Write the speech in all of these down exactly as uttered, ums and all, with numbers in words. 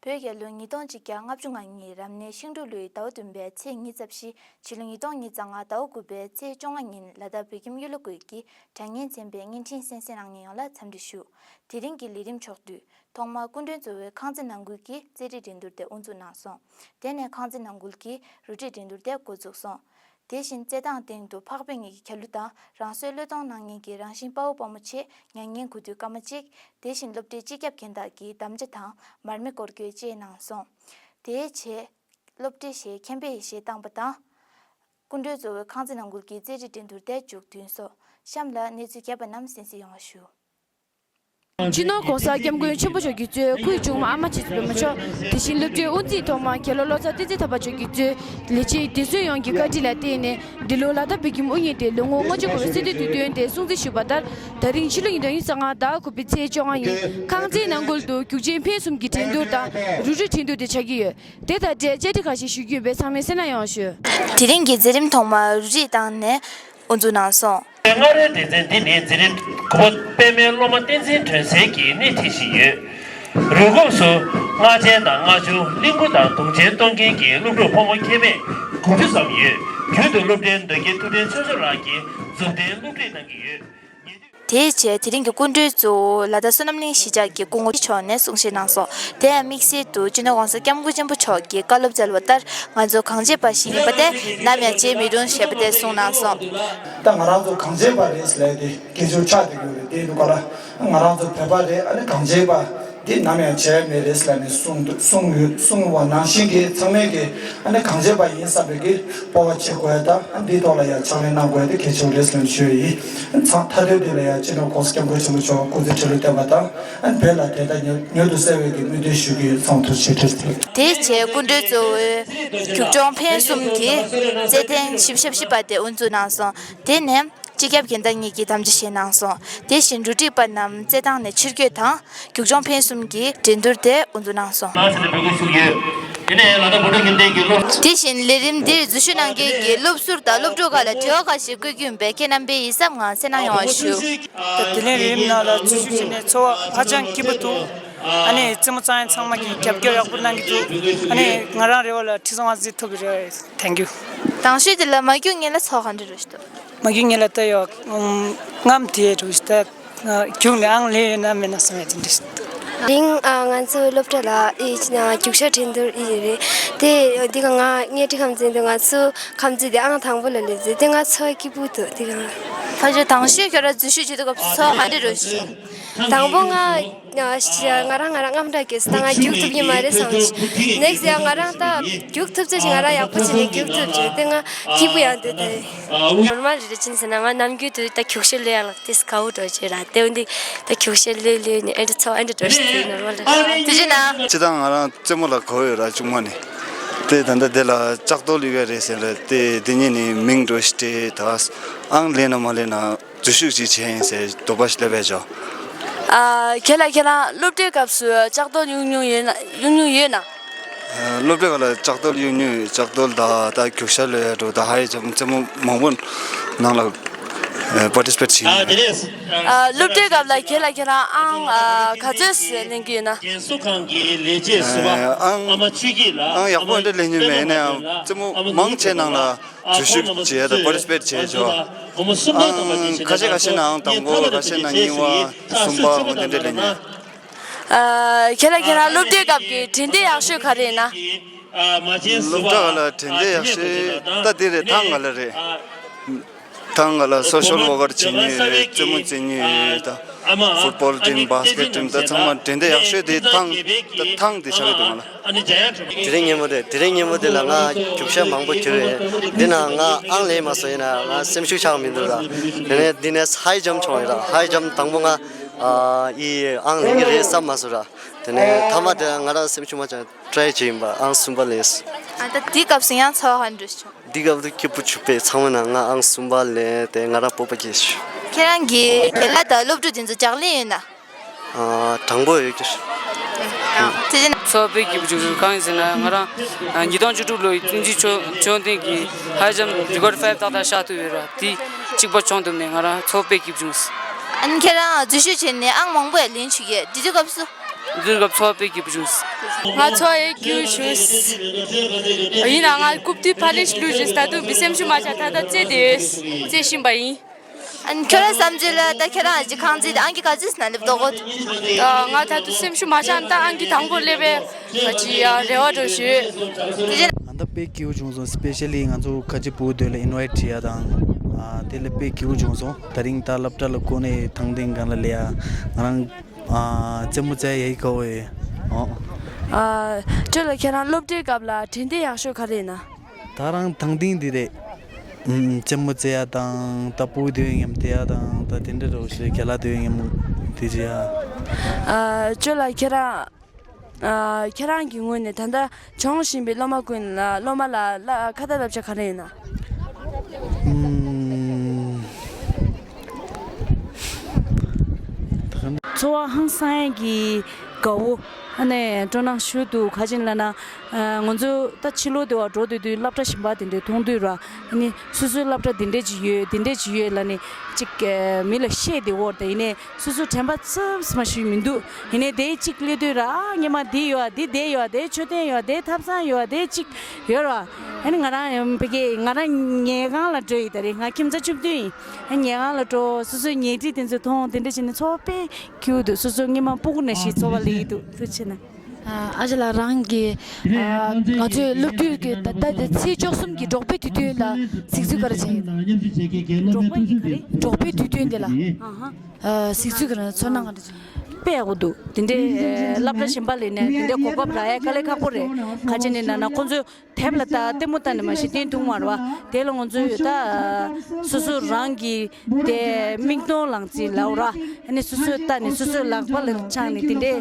བོད་རྒྱལ་ལོ་ཉིས་སྟོང་གཅིག་བརྒྱ་ལྔ་བཅུ་ང་གཉིས་རབ་གནས་ཤིང་འབྲུག་ལོའི་ཟླ་བ་བདུན་པའི་ཚེས་ཉི་ཤུ་རྩ་བཞི། ཕྱི་ལོ་ཉིས་སྟོང་ཉི་ཤུ་རྩ་ལྔ་ཟླ་བ་དགུ་པའི་ཚེས་བཅོ་ལྔ་ཉིན་ལ་དྭགས་བོད་ཁྱིམ་གཡུ་ལོ་དགོན་གྱི་དྲ་བརྙན་ཚན་པས་བརྙན་འཕྲིན་གསན་གཟིགས་གནང་མཁན་ཡོངས་ལ་འཚམས་འདྲི་ཞུ། དེ་རིང་གི་ལས་རིམ་ཕྱོགས་བསྡུས། ཐོག་མར་སྐུ་མགྲོན་གཙོ་བོས་ཁང་བརྩེགས་ནང་ཁུལ་གྱི་རྩེད་རིགས་འགྲན་བསྡུར་དེ་དབུ་འཛུགས་གནང་སོང་། དེ་ནས་ཁང་བརྩེགས་ནང་ཁུལ་གྱི་རུ་སྒྲིག་འགྲན་བསྡུར་དེ་འགོ་བཙུགས་སོང་། དེ་བཞིན་རྩེད་ཐང་སྟེང་དུ་འཕགས་པའི་ངོས་ཀྱི་རྒྱ་གླུ་དང་རང་སྲོག་བློས་གཏོང་གནང་མཁན་གྱི་རང་བཞིན་དཔའ་བོ་དཔའ་མོ་ཆེ་མྱ་ངན་གུས་འདུད་སྐར་མ་གཅིག་དེ་བཞིན་སློབ་གྲྭའི་སྤྱི་ཁྱབ་རྒན་བདག་གི་དམ་བཅའ་དང་མར་མེ་སྐོར་སྐྱོད་བཅས་གནང་སོང་། དེའི་རྗེས། སློབ་གྲྭའི་གཞས་མཁན་པོའི་གཞས་བཏང་པ་དང་། སྐུ་མགྲོན་གཙོ་བོས་ཁང་བརྩེགས་ནང་ཁུལ་གྱི་རྩེད་རིགས་འགྲན་བསྡུར་དེ་མཇུག་བསྡུས་སོང་། གཤམ་ལ་གནས་ཚུལ་རྒྱས་པ་རྣམས་གསན་གཟིགས་ཡོང་བ་ཞུ། སྤྱི་ནོར་༸གོང་ས་༸སྐྱབས་མགོན་ཆེན་པོ་མཆོག་གིས་གཙོས་སྐུའི་གཅུང་མོ་ཨ་མ་རྗེ་བཙུན་པད་མ་མཆོག་དེ་བཞིན་སློབ་གྲྭའི་དབུ་འཛིན་ཐོག་མ་རྒྱལ་བ་བློ་བཟང་བསྟན་འཛིན་ཐར་པ་མཆོག་གིས་གཙོས་ལས་བྱེད་སྡེ་ཚན་ཡོངས་ཀྱི་བཀའ་དྲིན་ལ་བརྟེན་ནས་འདི་ལོ་ལ་དྭགས་བོད་ཁྱིམ་དབུ་བརྙེས་ཏེ་ལོ་ངོ་ལྔ་བཅུ་འཁོར་བའི་གསོལ་འདེབས་དུས་སྟོན་དེ་སྲུང་བརྩི་ཞུས་པ་ལྟར། ད་རིང་ཕྱི་ལོ་ཉིས་སྟོང་ཉི་ཤུ་རྩ་ལྔ་ཟླ་བ་དགུ་པའི་ཚེས་བཅོ་ལྔ་ཉིན་ཁང་བརྩེགས་ནང་ཁུལ་དུ་རྒྱུག་ཆེན་འཕེན་གསུམ་གྱི་འགྲན་བསྡུར་དང་རུ་སྒྲིག་འགྲན་བསྡུར་དེ་བྱ་རྒྱུ་ཡོད། དེ་དང་འབྲེལ་བཅར་འདྲི་ཁ་ཤས་ཞུ་རྒྱུ་ཡོད་པས་ཚང་མས་གསན་གནང་ཡོང་ཞུ། དེ་རིང་གི་མཛད་རིམ་ཐོག་མར་རུ་སྒྲིག་བཏང་ནས་དབུ་འཛུགས་གནང་སོང་། སྔ་རོལ་སྡེ་ཚན་འདི་ནི་མཛད་རིམ་དགུ་པ་པདྨའི་སློབ་མ་བསྟན་འཛིན་སྒྲོན་གསལ་གྱིས་སྣེ་ཁྲིད་བཞིན་ཡོད། རུ་ཁོག་སུ་སྔགས་ཆེན་དང་སྔགས་ཆུང་གླིང་བུ་དང་གདུང་ཆེན་གཏོང་མཁན་གྱི་སློབ་ཕྲུག་ཕོ་མོ་ཁྱད་མེད་དགུ་བཅུ་ཙམ་ཡོད། རྒྱུན་དུ་སློབ་གྲྭའི་མདོ་སྐྱེས་ཐུབ་བསྟན་ཆོས་འབྱོར་ལགས་ཀྱིས་མཛུབ་སྟོན་སློབ་ཁྲིད་གནང་གི་ཡོད། དེའི་རྗེས་དེ་རིང་གི་སྐུ་མགྲོན་གཙོ་བོ་ལ་དྭགས་བསོད་ནམས་གླིང་གཞིས་ཆགས་ཀྱི་སྐུ་ངོ་མཆོག་ནས་གསུང་བཤད་གནང་སོང་། དེ་ཡང་དམིགས་བསལ་དུ་སྤྱི་ནོར་༸གོང་ས་༸སྐྱབས་མགོན་ཆེན་པོ་མཆོག་གིས་བཀའ་སློབ་སྩལ་བ་ལྟར། ང་ཚོ་གངས་ཅན་པ་ཞིག་ཡིན་པ་དེ་ནམ་ཡང་བརྗེད་མི་རུང་ཞེས་པ་དེ་གསུངས་གནང་སོང་། ད་ང་རང་ཚོ་གངས་ཅན་པ་རེད་ཟེར་ལབ་དེ་སྐད་ཆ་ཆགས་བསྡད་ཡོད་རེད། དེ་འདུག་ག་ལ། ང་རང་ཚོ་བོད་པ་རེད། ཨ་ནི་གངས་ཅན་པ་འདི་ནམ་ཡང་བརྗེད་མེད་རེད་ཟེར་ལབ་ནས་གསུངས་འདུག་གསུངས་ཡོད། གསུངས་པ་ནང་བཞིན་གྱི་ཚང་མས་ཀྱི་ཨ་ནི་གངས་ཅན་པ་ཡིན་བསམ་པའི་གི་སྤོབས་པ་བྱེད་དགོས་ཡ་དང་། ཨ་འདིའི་ཐོག་ལ་ཡང་ཕྱག་ལས་གནང་དགོས་ཡ་དེ་གལ་ཆེན་པོ་རེད་ཟེར་ནས་ཞུ་ཡི་ཡིན། ཚང་མཐའ་དོན་འདི་ལ་ཡང་སྤྱི་ནོར་༸གོང་ས་༸སྐྱབས་མགོན་ཆེན་པོ་མཆོག་སྐུ་ཚེ་ཁྲི་ལོ་བརྟན་པ་དང་། ཨ་བོད་ལ་དེ་ལྟར་མྱུར་མྱུར་དུ་གསལ་བའི་གི་སྨོན་འདུན་ཞུ་གི་ཡོད། ཚང་མ་ཐུགས་རྗེ་ཆེ། དེའི་རྗེས་སྐུ་མགྲོན་གཙོ་བོས་རྒྱུག་མཆོང་འཕེན་གསུམ་གྱི་རྩེད་ཐེངས་བཞི་བཅུ་ཞེ་བཞི་པ་དེ་དབུ་འཛུགས་གནང་སོང་། དེ་ནས་སྤྱི་ཁྱབ་རྒན་བདག་གཉིས་ཀྱིས་དམ་བཅའ་བཞེས་གནང་སོང་། དེ་བཞིན་རུ་སྒྲིག་པ་རྣམས་རྩེད་ཐང་ནས་ཕྱིར་སྐྱོད་དང་རྒྱུག་མཆོང་འཕེན་གསུམ་གྱི་འགྲན་བསྡུར་དེ་དབུ་འཛུགས་གནང་སོང་། ལགས་སོ་ལགས་སོ། དེ་ནས་ལ་དྭགས་བོད་ཕྲུག་ཁྱིམ་སྡེ་གི་སློབ། དེ་བཞིན་ལས་རིམ་འདིར་འཛུལ་ཞུགས་གནང་མཁན་གྱི་སློབ་ཟུར་དང་སློབ་ཕྲུག་ཁག་ལ་དྲི་བ་ཁག་ཞིག་བཀོད་རྒྱུ་ཡིན་པས། ཁྱེད་རྣམ་པས་ཡིད་ཚིམ་ངང་གསན་གནང་ཡོང་བ་ཞུ། ད་དེ་ལས་རིམ་ནང་ལ་འཛུལ་ཞུགས་བྱས་ནས་ཚོར་བ་ཧ་ཅང་སྐྱིད་པོ་འདུག་ཨ་ནི་རྩེད་མོ་རྩེ་མཁན་ཚང་མ་གིས་རྒྱབ་སྐྱོར་ཡག་པོ་གནང་གི་འདུག་ཨ་ནི་ང་རང་རེ་བ་ལ་ཁྲི་སྲོང་ལྡེ་བཙན་ཐུབ་ཀྱི་རེད། Thank you། དང་ཤོས་དེ་ལ་མ་རྒྱུག་སྔོན་ལ་ཚོར་བ་ག་འདྲ་རེད་ཞུ་དོ། མ་རྒྱུག་སྔོན་ལ་ད་ཡོད། ཨུམ། རྔམ་དེ་རུ་ཞིག་ད་རྒྱུག་ནས་ཨང་ལེན་ཡོད་ན་མེད་ན་བསམ་ཡ་དེ་འདྲ་ཞིག་འདུག་དེ་རིང་ཨ་ང་ཚོའི་སློབ་གྲྭ་ལ་ཨི་ཅི་ན་རྒྱུག་ཤར་འགྲན་བསྡུར་ཨི་ཡོད་རེད། དེ་འདི་ག་ང་ངའི་ཁྲི་ཁམས་ཚན་དུ་ང་ཚོ་ཁམས་ཚན་དེ་ཨང་དང་པོ་ལ་སླེབས་ཚེ་དེ་ང་ཚོ་སྐྱིད་པོ་འདུག་དེ་ག་ཕ་ཆོས་དང་ཤོས་ཁྱོད་རང་འཛུལ་ཞུགས་བྱེད་དུས་སྐབས་སུ་ཚོར་བ་ག་འདྲ་རེད་ཞུ། དང་པོ་ང་ང་རང་ང་རང་རྔམ་དྲག་གིས་ད་ང་རྒྱུག་ཐུབ་ཀྱི་མ་རེད་བསམ་བྱུང་། Next ཡང་ང་རང་ད་རྒྱུག་ཐུབ་ཚེ་ཞིག་ང་རང་ཡག་པོ་བྱས་ནས་རྒྱུག་ཐུབ་བྱུང་། དེ་ང་སྐྱིད་པོ་ཡང་འདུག་དེ། Normal རེད་ཅི་ཟེར་ན་ང་ནམ་རྒྱུན་དུ་ད་རྒྱུག་ཤར་ལོས་ཡག་ལ་དེ་དགའ་བོ་འགྲོ་བྱས་ར་དེ་འོན་ཏེ་ད་རྒྱུག་ཤར་ལོས་ལོས་ནས་ཨེ་འདྲ་ཚོ་ཨེ་འདྲ་འགྲོ་ཞིག་དེ་normal རེད། དེ་བྱས་ན། སྤྱིར་བཏང་ང་རང་རྩེད་མོ་ལ་དགའ་བོ་ཡོད་ར་ཆུང་མ་ནས། དེ་ད་ལྟ་དེ་ལ་ལྕགས་རྡོར་གླུ་བ་རེད་ཟེར་ལ་དེ་དེ་ཉིད་ནས་མིང་འགྲོ་ཞིག་སྤྲད་ད། ཨང་ལེན་ན་མ་ལེན་ན། འཛུལ་ཞུགས་ཅིག་བྱས་ཡིན་ཟེར་འདོད་པ་ཞིག་སླེབས་པས་ཇོ། ཨ། ཁྱེད་ལ་ཁྱེད་རང་སློབ་གྲྭའི་སྐབས་སུ་ལྕགས་རྡོར་གཡུག་མྱོང་ཡོད་ན་གཡུག་མྱོང་ཡོད་ན། ཨ། སློབ་གྲྭའི་སྐབས་ལ་ལྕགས་རྡོར་གཡུག་མྱོང་ཡོད། ལྕགས་རྡོར་དང་ད་རྒྱུག་ཤར་ལོས་ཡག་འགྲོ་ད་ཧའི་ཇམ་རྩེད་མོ་མང་པོ་ནང་ལ་པར་ཊི་སི་པེཊ་བྱས་ཡིན། ཨ། སློབ་གྲྭའི་སྐབས་ལ་ཁྱེད་ལ་ཁྱེད་རང་ཨང་ཨ་ག་ཚོད་ལེན་གྱི་ཡོད་ན། ཨ། ཨང་ཨང་ཡག་པོ་འདྲ་ལེན་མྱོང་མེད། ཡིན་ན་ཡང་རྩེད་མོ་མང་ཆེ་ནང་ལ། འཛུལ་ཞུགས་བྱས་དང་པར་ཊི་སི་པེཊ་བྱས་བྱོས། ཨང་ཁ་ཤས་ཁ་ཤས་ནང་དང་པོ་ཁ་ཤས་ནང་གཉིས་པ་གསུམ་པ་འོ་དེ་འདྲ་ལེན་ཡིན། ཨ། ཁྱེད་ལ་ཁྱེད་རང་སློབ་གྲྭའི་སྐབས་ཀྱི་དྲན་རྟེན་ཡག་ཤོས་ག་རེ་ཡིན་ན། སློབ་གྲྭ་ལ་དྲན་རྟེན་ཡག་ཤོས་ད་དེ་རེད། ཐང་ག་ལ་རེད། ཐང་ག་ལ་སོ་ཤལ་ཝོག་ཀར་བྱེད་མྱོང་ཡོད། རྩེད་མོ་རྩེ་མྱོང་ཡོད། ད་ཧྥུཊ་བོལ་ཊིམ་བྷ་སི་ཀེཊ་ཊིམ་ད་ཚང་མ་དྲན་རྟེན་ཡག་ཤོས་དེ་ཐང་ད་ཐང་དེ་ཆགས་ཀྱི་འདུག་ང་ལ། དེ་རིང་སྙན་མོ་དེ་དེ་རིང་སྙན་མོ་དེ་ལ་ང་རྒྱུག་ཤར་མང་པོ་རྒྱུག་ཡོད། འདི་ན་ང་ཨང་ལེན་མ་སོང་། ཡིན་ན་ང་སེམས་ཤུགས་ཆག་མི་འདུག་ར། དེ་ནས་འདི་ནས་ཧའི་ཇམ་མཆོང་ཡོད་ར། ཧའི་ཇམ་དང་པོ་ང་ཨ་ཡི་ཨང་ལེན་གྱི་རེད་བསམ་མ་སོང་ར། དེ་ནས་ཐ་མ་དེ་ང་རང་སེམས་ཤུགས་མ་ཆག་ཊ་རའི་བྱས་ཡིན་པ་ཨང་གསུམ་པ་ལེན་སོང་། ཨ་ད་དེའི་སྐབས་སུ་ཡང་ཚོར་བ་ག་འདྲ་བྱུང་། འདི་སྐབས་དུ་སྐྱིད་པོ་བྱུང་པས། ཚང་མ་ན་ང་ཨང་གསུམ་པ་ལེན་དེ་ང་རང་སྤོབས་པ་སྐྱེས་བྱུང་། ཁྱེད་རང་གིས་རྒན་ལགས་དང་སློབ་ཕྲུག་དེ་ཚོ་ལྗགས་ལེན་ཡོད་ན། ཨ། དྲང་པོ་ཡོད་ཀྱི། ཚོར་བ་དཔེ་སྐྱིད་པོ་བྱུང་། གང་ཡིན་ཟེར་ན་ང་རང་ཉིས་སྟོང་བཅུ་དྲུག་ལོའི་བཙུན་འཛུལ་ཆོས་ཆོས་སྡེ་གི་ཧའི་ཇམ་རི་ཀོར་ཌི་ཕའིབ་ཏག་ཏག་ཤར་ཐུབ་ཡོད་ར། དེ་གཅིག་པ་བྱུང་ཐུབ་ནས་ང་རང་ཚོར་བ་དཔེ་སྐྱིད་པོ་བྱུང་། ཨ་ནི་ཁྱེད་རང་འཛུལ་ཞུགས་བྱས་ནས་ཨང་མང་པོ་ཡང་ལེན་བྱུང་གས། དེ་དུས་སྐབས་སུ། འཛུལ་སྐབས་ཚོར་བ་དཔེ་སྐྱིད་པོ་བྱུང་། ང་ཚོར་ཡང་སྐྱིད་པོ་བྱུང་། ཡིན་ནའང་ང་རྐུབ་སྟེགས་ཕར་ལེན་ཞིག་བླུགས་བྱས་ད་དུང་མི་སེམས་ཤུགས་མ་ཆག་ད་ལྟ་རྩེ་དེ་རྩེ་བཞིན་པ་ཡིན། ཨ་ནི་ཁྱོད་རང་བསམ་ཚུལ་ལ་ད་ཁྱེད་རང་ཅིག་ཁང་ཚན་དེ་ཨང་ཀི་ག་ཚོད་ནང་སླེབས་འདུག་གོ། ང་ད་དུང་སེམས་ཤུགས་མ་ཆག་ད་ཨང་ཀི་དང་པོ་སླེབས་པའི་ང་ཅིག་ཡང་རེ་བ་འགྲོ་ཞུས། དེ་རྗེས། ཨ་ད་དཔེ་སྐྱིད་པོ་བྱུང་སོང་། སི་པེ་ཤལ་ལི་ང་ཚོ་ཁ་ཆེ་ཕྲུ་གུ་དེ་ལ་ཨིན་ཝའིཊ་བྱེད་ཡ་དང་། ཨ་དེ་ལ་དཔེ་སྐྱིད་པོ་བྱུང་སོང་། ད་རིང་ད་སློབ་གྲྭ་ལ་ཁོ་ནས་ཐང་ཐིང་སྒང་ལ་ལས་ཡ་ང་རང་ཨ་རྩེད་མོ་རྩེ་ཡ་ཡི་གོ་བས། ཨོ། ཨ་ཁྱོད་ལ་ཁྱེད་རང་སློབ་གྲྭའི་སྐབས་ལ་དྲན་རྟེན་ཡག་ཤོས་ག་རེ་ཡིན་ན། ད་རང་ཐང་ཐིང་འདི་རེད། ཨུམ་རྩེད་མོ་རྩེ་ཡ་དང་ད་ཕྲུ་གུ་དེ་མཉམ་བསྡད་ཡ་དང་ད་དེ་འདྲ་རོགས་ཞེས་རྒན་ལགས་དེ་མཉམ་དེ་བྱེད་ཡ། ཨ་ཁྱོད་ལ་ཁྱེད་རང་ཨ་ཁྱེད་རང་གི་ངོས་ནས་ད་ལྟ་སྦྱོང་བཞིན་པའི་སློབ་མ་ཀུན་ལ་སློབ་མ་ལ་ལ་ཁ་ཏ་བསླབ་བྱ་ག་རེ་ཡིན་ན། ཨུམ། ཚོར་བ་ཧང་སང་ཡས་ཀྱི་དགའ་བོ། ཨ་ནི་སྤྲོ་སྣང་ཞུ་འདུག་ག་ཅིག་ལབ་ན། ཨ་ང་ཚོ་ད་ཕྱི་ལོགས་དེ་བ་འགྲོ་དུས་དུས་སློབ་གྲྭ་གཞན་པ་དེ་འདྲས་མཐོང་དུས་ར། ཨ་ནི་སོ་སོའི་སློབ་གྲྭ་དེ་འདྲས་ཅིག་ཡོད་དེ་འདྲས་ཅིག་ཡོད་ལབ་ནས་ཅིག་ཨ་མི་ལ་བཤད་བསྡད་ཡོད་རེད། ད་ཡིན་ནའི་སོ་སོ་དྲན་པ་ཚབ་ཚབ་མ་ཞིག་མི་འདུག་ཡིན་ནའི་དེ་ཅིག་སླེབས་དུས་ར། ཨ་སྔོན་མ་འདི་ཡོད་ཨ། འདི་དེ་ཡོད་ཨ། དེ་མཆོད་རྟེན་ཡོད་ཨ། དེ་ཐབ་ཚང་ཡོད་ཨ། དེ་ཅིག་ཡོད་ར། ཨ་ནི་ང་རང་ཡང་ཕ་གི་ང་རང་ཉལ་ཁང་ལ་འགྲོ་ཡི་ད་རེད། ང་ཁྱིམ་ཚང་བཅུ་བདུན་ཡིན། ཨ་ཉལ་ཁང་ལ་འགྲོ། སོ་སོའི་ཉལ་ཁྲི་དེ་ཚོ་མཐོང་། དེ་འདྲ་བྱས་ནས་ཚོར་བ་དཔེ་སྐྱིད་པོ་འདུག་སོ་སོ་སྔོན་མ་སྤུ་གུ་ནང་བཞིན་ཚོར་བ་སླེབས་ཀྱི་འདུག་ཐུགས་རྗེ་ཆེ་གནང་། ཨ་ཨ་ཅག་ལགས་རང་གིས་ཨ་ང་ཚོའི་སློབ་དུས་ཀྱི་ད་ལྟ་དེ་ཚེས་བཅུ་གསུམ་གྱི་འབྲོག་པའི་དུས་སྟོན་ལ་གཟིགས་ཚུལ་ག་རེ་བྱས་ཡོད། འབྲོག་པའི་གི་ག་རེ། འབྲོག་པའི་དུས་སྟོན་དེ་ལ་ཨ་ཧ། ཨ་གཟིགས་ཚུལ་ག་རེ། ཚོར་སྣང་ག་འདྲ་བྱུང་། དཔེ་ཡག་པོ་འདུག་དེ་འདྲའི་སློབ་གྲྭ་གཞན་པ་ལས་ནས་དེ་འདྲའི་གོ་སྐབས་རག་ཡ་དཀའ་ལས་ཁག་པོ་རེད། ག་ཅི་ནས་ན་ན་ཁོང་ཚོས་དེབ་ལ་ལྟ་ལྟད་མོ་ལྟ་ནས་མ་གཞི་བསྟན་ཐུབ་མ་རེད་བ། དེ་ལ་ང་ཚོས་ད་སོ་སོ་རང་གི་དེ་མིག་མཐོང་ལག་ཟིན་ལབ་ར། ཨ་ནི་སོ་སོས་ལྟ་ནས་སོ་སོའི་ལག་པ་ལ་འཆང་ནས་དེ་འདྲའི་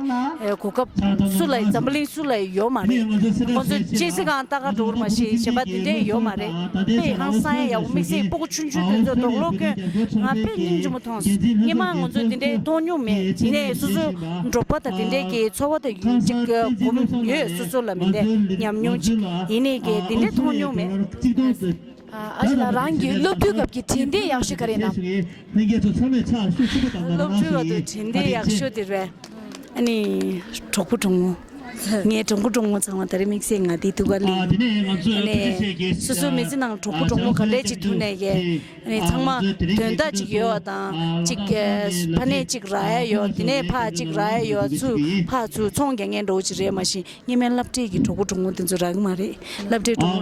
གོ་སྐབས་སུ་ལ་འཛམ་བུ་གླིང་སུ་ལ་ཡོད་མ་རེད། ཁོང་ཚོ་ཅི་སི་གང་ལྟ་ག་འགྲོ་བར་མ་ཤེས་བྱེད་པ་དེ་འདྲས་ཡོད་མ་རེད། དཔེ་ཧང་སང་ཡག་པོ། དམིགས་བསལ་སྤུ་གུ་ཆུང་ཆུང་དེ་ཚོ་དོགས་སློང་སྐྱོན། ང་དཔེ་སྙིང་རྗེ་མོ་མཐོང་སོང་། སྔོན་མ་ང་ཚོ་དེ་འདྲས་མཐོང་མྱོང་མེད། ཡིན་ནའི་སོ་སོ་འབྲོག་པ་དང་དེ་འདྲས་ཀྱི་ཚོར་བ་དང་ཅིག་གོམས་ཡོད། སོ་སོ་ལ་མི་འདྲ་ཉམས་མྱོང་ཅིག་ཡིན་ནའི་གི་དེ་འདྲས་མཐོང་མྱོང་མེད། ཨ་ཅག་ལགས་རང་གི་སློབ་ཕྲུག་སྐབས་ཀྱི་དྲན་རྟེན་ཡག་ཤོས་ག་རེ་ཡིན་ནམ། སློབ་ཕྲུག་སྐབས་དུ་དྲན་རྟེན་ཡག་ཤོས་དེ་རེད། ཨ་ནི་གྲོགས་པོ་གྲོགས་མོ། ངའི་གྲོགས་པོ་གྲོགས་མོ་ཚང་མ་ད་རེས་དམིགས་བསལ་ང་འདི་ཐུག་ག་ལི། ཨ་ནི་སོ་སོའི་མི་ཚེ་ནང་གྲོགས་པོ་གྲོགས་མོ་ག་འདྲས་ཅིག་ཐུག་ནས་ཀྱི། ཨ་ནི་ཚང་མ་དོན་དག་ཅིག་ཡོད་དང་ཅིག་ཕ་ནས་ཅིག་རག་ཡ་ཡོད། དེ་ནས་ཕ་ཅིག་རག་ཡ་ཡོད། ཚུར་ཕ་ཚུར་ཚོང་རྒྱག་མཁན་འདྲ་བོ་ཅིག་རེད། མ་གཞི་སྔོན་མའི་སློབ་གྲྭའི་གི་གྲོགས་པོ་གྲོགས་མོ་དེ་ཚོ་རག་གི་མ་རེད། སློབ་གྲྭའི་གྲོགས་མོ་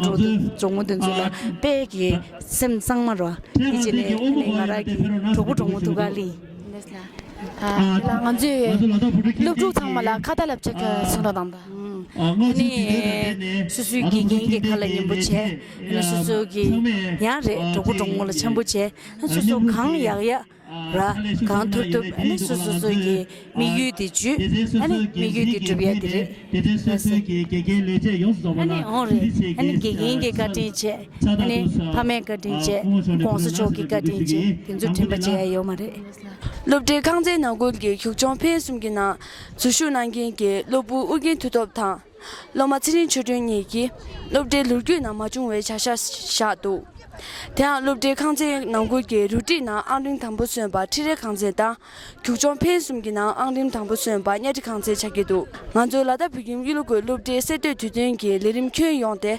གྲོགས་མོ་དེ་ཚོ་ལ་དཔེ་གི་སེམས་གཙང་མ་རེད། དེ་བྱས་ནས་ཨ་ནི་ང་རང་གི་གྲོགས་པོ་གྲོགས་མོ་ཐུག་ག་ལི། ཨ་ལ་ང་ཚོས་སློབ་ཕྲུག་ཚང་མ་ལ་ཁ་ཏ་ལབ་ཆ་ག་གསུང་རོགས་དང་ད། ཨ་ནི་སོ་སོའི་དགེ་རྒན་གྱི་ཁ་ལ་ཉན་པོ་བྱས། ཨ་ནི་སོ་སོའི་གི་ཡང་རེད། གྲོགས་པོ་གྲོགས་མོ་ལ་འཆམ་པོ་བྱས། སོ་སོ་གང་ཡག་ཡག་ར་གང་ཐུབ་ཐུབ། ཨ་ནི་སོ་སོ་སོ་གི་དམིགས་ཡུལ་དེ་བརྗོད། ཨ་ནི་དམིགས་ཡུལ་དེ་སྒྲུབ་ཡ་དེ་རེད། ཨ་ནི་འོང་རེད། ཨ་ནི་དགེ་རྒན་གྱི་བཀའ་དྲིན་བྱས། ཨ་ནི་ཕ་མའི་བཀའ་དྲིན་བྱས། གོང་ས་མཆོག་གི་བཀའ་དྲིན་བྱས། དེ་ཚོ་དྲན་པ་བརྗེད་ཡ་ཡོད་མ་རེད། སློབ་གྲྭའི་ཁང་ཚན་ནང་ཁུལ་གྱི་རྒྱུག་མཆོང་འཕེན་གསུམ་གྱི་ནང་འཛུལ་ཞུགས་གནང་མཁན་གྱི་སློབ་བུ་ཨུ་རྒྱན་མཐུ་སྟོབས་དང་། སློབ་མ་ཚེ་རིང་ཆོས་སྒྲོན་གཉིས་ཀྱིས་སློབ་གྲྭའི་ལོ་རྒྱུས་ནང་མ་བྱུང་བའི་བྱ་གཞག་བཞག་འདུག་དེ་ཡང་སློབ་གྲྭའི་ཁང་ཚན་ནང་ཁུལ་གྱི་རུ་སྒྲིག་ནང་ཨང་རིམ་དང་པོ་སོན་པ་ཁྲི་རལ་ཁང་ཚན་དང་། རྒྱུག་མཆོང་འཕེན་གསུམ་གྱི་ནང་ཨང་རིམ་དང་པོ་སོན་པ་གཉའ་ཁྲི་ཁང་ཚན་ཆགས་ཀྱི་འདུག་ང་ཚོ་ལ་དྭགས་བོད་ཁྱིམ་གཡུ་ལོ་སྒོས་སློབ་གྲྭའི་གསར་གཏོད་དུས་སྟོན་གྱི་ལས་རིམ་ཁྱོན་ཡོངས་དེ་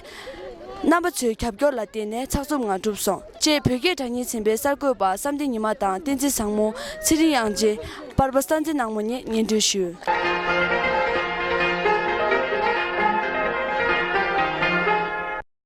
རྣམ་པ་ཚོའི་རྒྱབ་སྐྱོར་ལ་བརྟེན་ནས་ཚགས་ཚུད་ངང་གྲུབ་སོང་ཅེས་བོད་སྐད་སྒྲ་སྙན་ཚན་པའི་གསར་འགོད་པ་བསམ་གཏན་ཉི་མ་དང་བསྟན་འཛིན་བཟང་མོ། ཚེ་རིང་དབྱངས་ཅན། པར་པ་ས་འཛིན་ནག་མོ་གཉིས་སྙན་སྒྲོན་ཞུས།